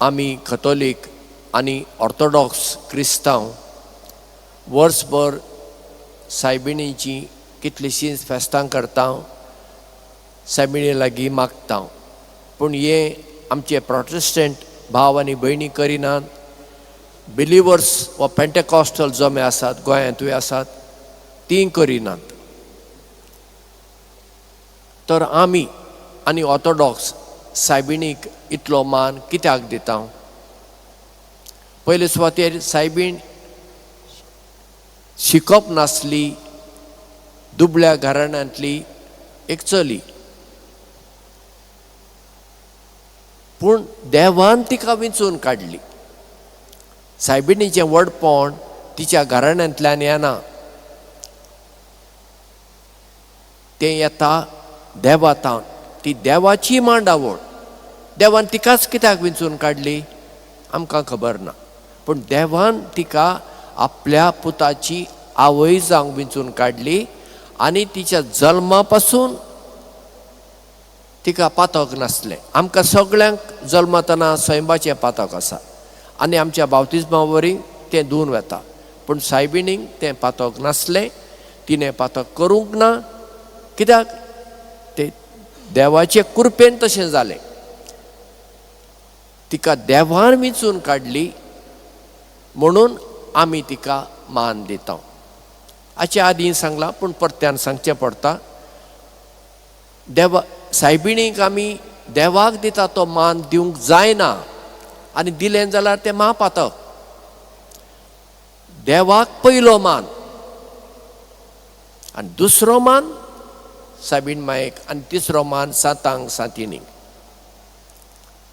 आमी कथोलीक आनी ऑर्थोडॉक्स क्रिस्तांव वर्सभर सायबिणीची कितलींशींच फेस्तां करता, सायबिणी लागीं मागता. पूण हे आमचे प्रोटेस्टंट भाव आनी भयणी करिनात. बिलिवर्स वा पेंटेकॉस्टल जमे आसात, गोंयांतूय आसात, तीं करिनात. तर आमी आनी ऑर्थोडॉक्स सायबिणीक इतलो मान कित्याक दिता? पयले सुवातेर सायबीण शिकप नासली, दुबळ्या घराण्यांतली एक चली, पूण देवान तिका विंचून काडली. सायबिणीचें व्हडपण तिच्या घराण्यांतल्यान येना, तें येता देवा तावन. ती देवाची मांडावळ. देवान तिकाच कित्याक विंचून काडली आमकां खबर ना, पूण देवान तिका आपल्या पुताची आवय जावंक विंचून काडली आनी तिच्या जल्मा पासून तिका पातक नासलें. आमकां सगळ्यांक जल्मतना सैमाचें पातक आसा आनी आमच्या बावतिज्मा वरी तें धुवन वता, पूण सायबिणीक तें पातक नासलें. तिणें पातक करूंक ना. कित्याक? ते देवाचे कृपेन तशें जालें. तिका देवान विंचून काडली म्हणून आमी तिका मान दिता. हाचे आदीं सांगलां पूण परत्यान सांगचें पडटा. देवा सायबिणीक आमी देवाक दिता तो मान दिवंक जायना आनी दिलें जाल्यार तें म्हापातक. देवाक पयलो मान आनी दुसरो मान सायबीण मायेक आनी तिसरो मान सांतांक सांतिणीक.